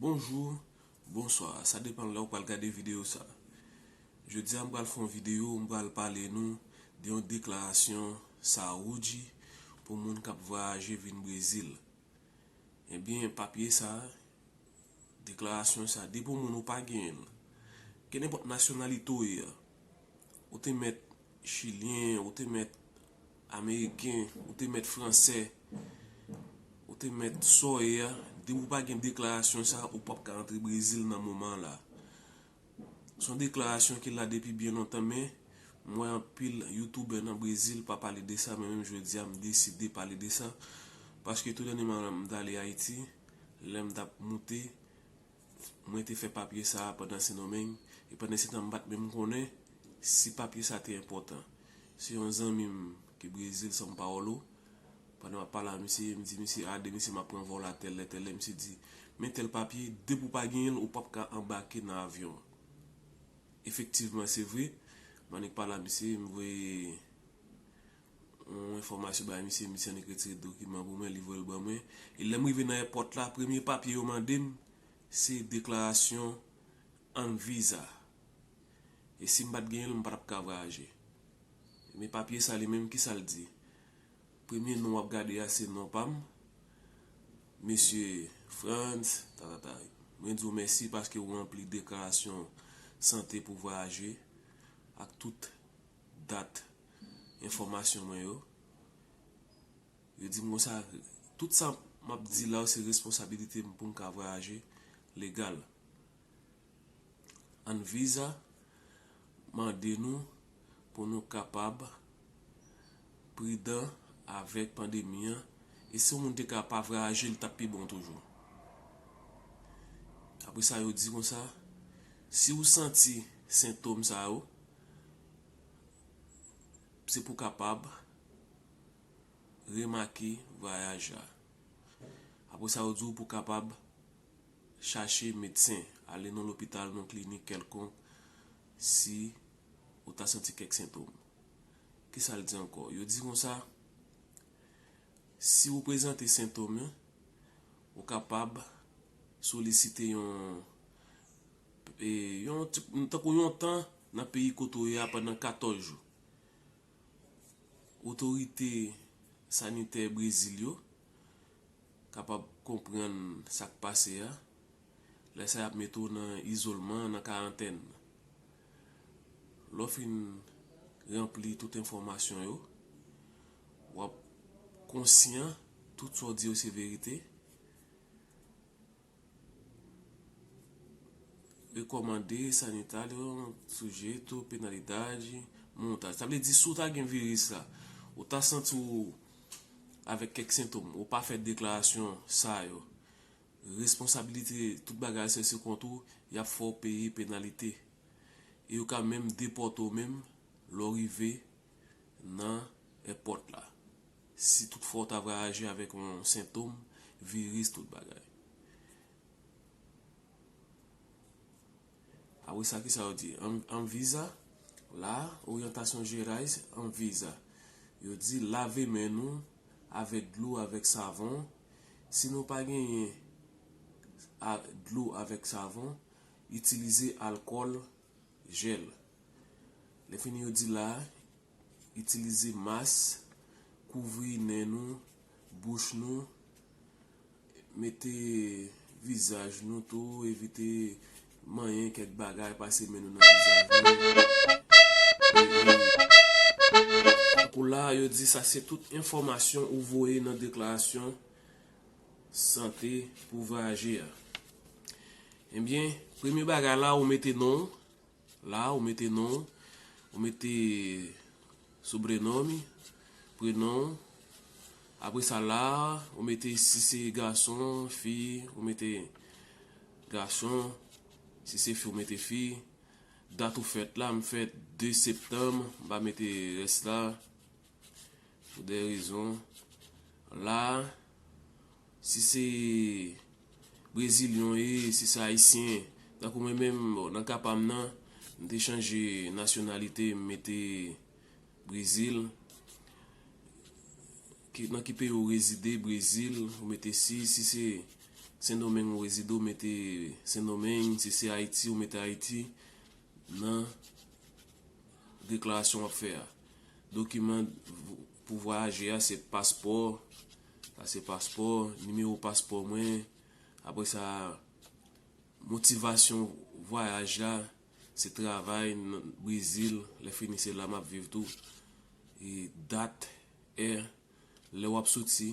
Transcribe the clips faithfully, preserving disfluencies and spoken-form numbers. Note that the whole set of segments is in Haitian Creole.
Bonjou, bonswa, sa depann lè w pral gade videyo sa. Jodi a m pral fè yon videyo, m pral pale nou de yon deklarasyon Saoudji pou moun k ap vwayaje vin Brezil. Ebyen, papye sa, deklarasyon sa, depi yon moun ou pa genyen l, kenenpòt nasyonalite w ye a, ou te mèt chilyen, ou te mèt ameriken, ou te mèt fransè, ou te mèt sa w ye a, depi w pa gen deklarasyon sa, ou p ap ka antre Brezil nan moman an la. Se yon deklarasyon ki la depi byen lontan, men m wè anpil youtubè nan Brezil pa pale de sa, men menm jodi a, m deside pale de sa, paske tou dènyèman, m t ale Ayiti, lè m t ap moute, mwen te fè papye sa a pandan Sendomeng, e pandan se tan m pa t menm konnen si papye sa te enpòtan. Se yon zanmi m ki Brezil, São Paulo, pandan m ap pale a misye, m di misye, a, de misye m ap pran vòl a tèl lè, tèl lè, misye di, men tèl papye, depi w pa genyen l, ou p ap ka anbake nan avyon an. Efektivman, se vre, m annik pale a misye, m voye yon enfòmasyon bay misye, misye annik retire dokiman pou mwen, li voye l ban mwen. E lè m rive nan èpòt la, premye papye yo mande m, se deklarasyon Anvisa. E si m pa t genyen l, m pa t ap ka vwayaje. Men papye sa li menm, kisa l di? Premye non w ap gade a, se non pa m, Mesye Frantz, tatata. Mwen di w mèsi paske w ranpli deklarasyon sante pou vwayaje ak tout dat enfòmasyon mwen yo. Yo di m konsa, tout sa m ap di la yo se responsabilite m pou m ka vwayaje legal. Anvisa mande nou pou nou kapab pridan avèk pandemi an, e si yon moun te ka pa vwayaje, li t ap pi bon toujou. Apre sa, yo di konsa, si w santi sentòm sa yo, se pou kapab remake vwayaj la. Apre sa, yo di w pou kapab chache medsen, ale nan lopital, nan klinik kèlkonk, si ou ta santi kèk sentòm. Kisa l di ankò? Yo di konsa, si ou prezante sentòm yo, ou kapab solisite yon, e, yon ti, tankou yon tan nan peyi kote w ye a pandan katòz jou. Otorite sanitè Brezil yo kapab konprann sa k pase a. Lè sa a, y ap mete w nan izolman, nan karantèn. Lè w fin ranpli tout enfòmasyon yo, w ap konsyan tout sa w di yo se verite. Rekomande sanitario sujeto penalidade multa. Sa vle di, si w ta gen viris la, ou ta santi w avèk kèk sentòm, ou pa fè deklarasyon sa yo, responsabilite tout bagay se sou kont ou, y ap fè w peye penalite. E yo ka menm depòte w menm lè w rive nan èpòt la. Si toutfwa w ta vwayaje avèk yon sentòm, viris, tout bagay. Apre sa, kisa yo di? An, Anvisa, la, Orientações Gerais, Anvisa. Yo di lave men nou avèk dlo, avèk savon. Si nou pa genyen a, dlo avèk savon, itilize alkòl jèl. Lè fini, yo di la, itilize mas, kouvri nen nou, bouch nou, mete vizaj nou tou, evite manyen kèk bagay, pase men nou nan vizaj nou. E, e, pou la, yo di sa se tout enfòmasyon ou voye nan deklarasyon sante pou vwayaje a. Ebyen, premye bagay la, ou mete non w. La, ou mete non w, ou mete sobrenome, prenon w. Apre sa la, ou mete si se gason, fi, ou mete gason, si se fi, ou mete fi. Dat ou fèt la, m fèt de septanm, m pa mete rès la. Pou de rezon. La, si se brezilyen w ye, si se ayisyen, tankou mwen menm, bon, nan ka pa m nan, m te chanje nasyonalite, m mete Brezil. Ki, nan ki peyi w rezide, Brezil, ou mete si, si se, Sendomeng ou rezide, ou mete Sendomeng, si se Ayiti, ou mete Ayiti nan deklarasyon w ap fè a. Dokiman pou vwayaje a, se paspò, sa se paspò, nimewo paspò mwen, apre sa, motivasyon vwayaj la, se travay nan Brezil, lè fini se la m ap viv tou. E dat, è, lè w ap soti,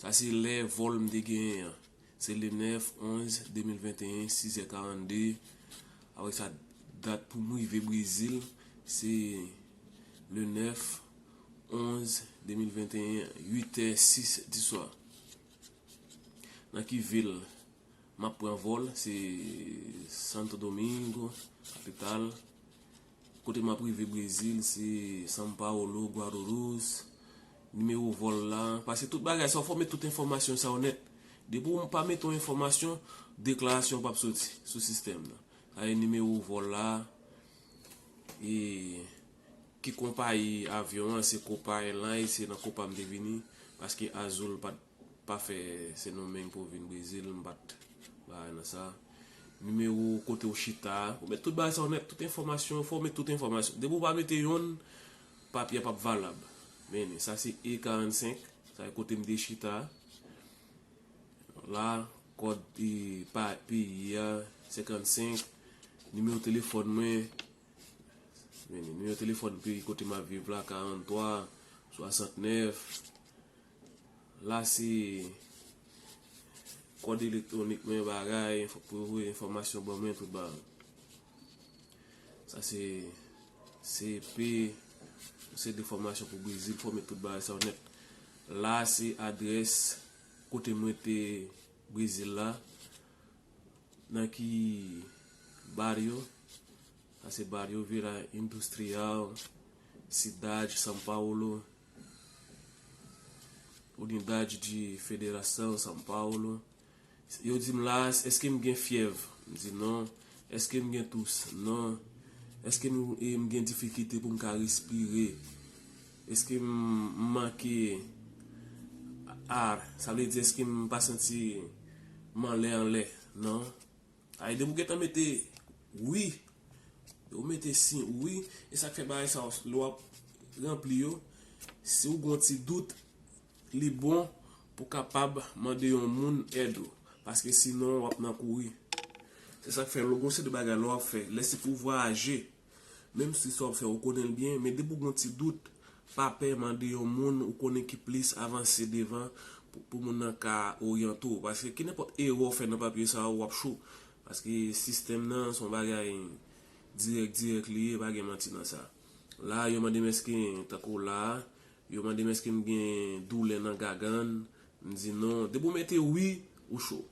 sa se lè vòl m te genyen an. Se le nèf onz de mil venteyen, sizè karannde. Apre sa, dat pou m rive Brezil, se le nèf onz de mil venteyen, uitè sis di swa. Nan ki vil m ap pran vòl? Se Santo Domingo, kapital. Kote m ap rive Brezil, se São Paulo, Guarulhos. Nimewo vòl la, paske tout bagay sa, fò w met tout enfòmasyon sa yo nèt. Depi w pa mete yon enfòmasyon, deklarasyon p ap soti sou sistèm nan. Sa e nimewo vòl la, e ki konpayi avyon an, se Copa Airlines, se nan Copa m te vini, paske Azul pa t, pa fè Sendomeng pou vin Brezil, m pa t bagay nan sa. Nimewo kote w chita, ou met tout bagay sa yo nèt, tout enfòmasyon, fò w met tout enfòmasyon. Depi w pa mete yonn, papye a p ap valab. Men, sa se E karannsenk, sa e kote m te chita. La, kòd, e, pa, peyi a, senkannsenk, nimewo telefòn mwen, men, nimewo telefòn peyi kote m ap viv la, karannntwa, swasantnèf. La, se kòd elektwonik mwen, bagay, enfo-, pou yo voye enfòmasyon ban mwen, tout bagay. Sa se C P, se de fòmasyon pou Brezil, fò w met tout bagay sa yo nèt. La, se adrès kote mwen te Brezil la. Nan ki barrio? Sa se barrio Vila Industrial, Cidade São Paulo, Unidade de Federação São Paulo. Yo di m la, èske m gen fyèv? M di non. Èske m gen tous? Non. Èske m, e, m gen difikilte pou m ka respire? Èske m, m manke ar? Sa vle di, èske m pa santi m anlè anlè? Non. Ay, depi w gentan mete wi, ou mete si wi, e sa k fè bagay sa yo, lè w ap ranpli yo, si w gen yon ti dout, li bon pou kapab mande yon moun èd ou, paske sinon w ap nan kouri. Se sa k fè, lè w gen yon seri de bagay lè w ap fè, lè se pou vwayaje, menm si sa w ap fè ou konnen l byen, men depi w gen yon ti dout, pa pè mande yon moun ou konnen ki plis avanse devan pou, pou moun nan ka oryante w. Paske ki nenpòt erè w fè nan papye sa yo, w ap cho. Paske sistèm nan se yon bagay dirèk, dirèk li ye, pa gen manti nan sa. La, yo mande m èske, tankou la, yo mande m èske m gen doulè nan gagann, m di non. Depi w mete wi, ou cho.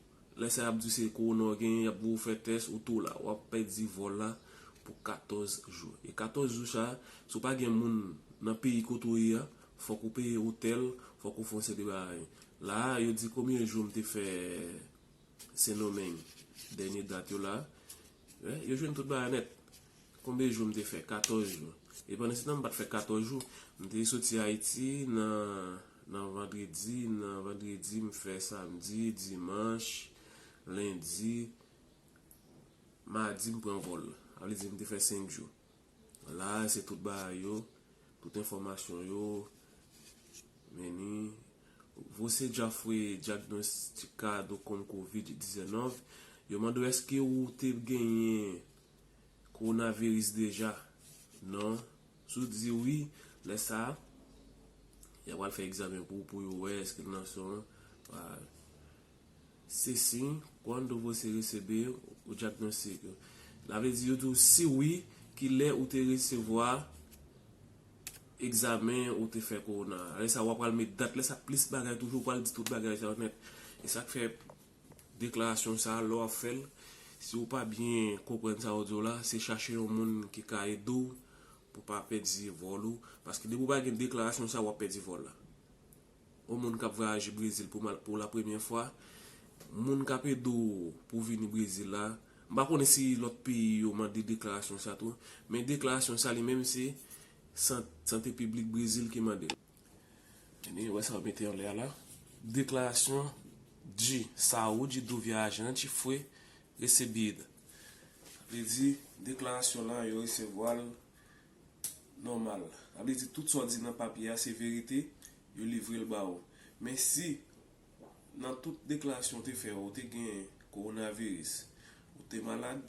Lè sa y ap di se kowona w genyen, y ap voye w fè tès, ou tou la. W ap pèdi vòl la pou katòz jou. E katòz jou sa, si w pa gen moun nan peyi kote w ye a, fòk ou peye otèl, fòk ou fè yon seri de bagay. La a, yo di konbyen jou m te fè Sendomeng, dènye dat yo la. Wi, yo jwenn tout bagay nèt. Konbyen jou m te fè? Katòz jou. E pandan se tan, m pa t fè katòz jou. M te soti Ayiti nan, nan vandredi. Nan vandredi, m fè samdi, dimanch, lendi, madi, m pran vòl. Sa vle di, m te fè senk jou. La, se tout bagay yo, tout enfòmasyon yo. Meni, você já foi diagnosticado com covid dezanove? Yo mande w èske ou te genyen kowonaviris deja? Non. Si w di wi, lè sa a, y a pral fè egzamen pou, pou yo wè èske l nan san w. Se sim quando você receber o diagnóstico. Sa vle di, yo di w si wi, ki lè ou te resevwa egzamen ou te fè kowona. Lè sa, w ap pral met dat, lè sa plis bagay toujou, w pral di tout bagay sa yo nèt. E sa k fè deklarasyon sa, lè w ap fè l, si w pa byen konprann sa yo di w la, se chache yon moun ki ka ede w pou pa pèdi vòl ou. Paske depi w pa gen deklarasyon sa, w ap pèdi vòl la. Yon moun k ap vwayaje Brezil pou, pou la premyè fwa, moun k ap ede w pou w vini Brezil la, m pa konnen si lòt peyi yo mande deklarasyon sa tou, men deklarasyon sa li menm se sant-, sante piblik Brezil ki mande l. Ebyen, wè sa yo mete anlè a la. Deklarasyon G, saúde do viajante foi recebido. Sa vle di, deklarasyon lan yo resevwa l nòmal. Sa vle di, tout sa w di nan papye a se verite, yo livre l ba ou. Men si nan tout deklarasyon w te fè yo, ou te gen kowonaviris, ou te malad,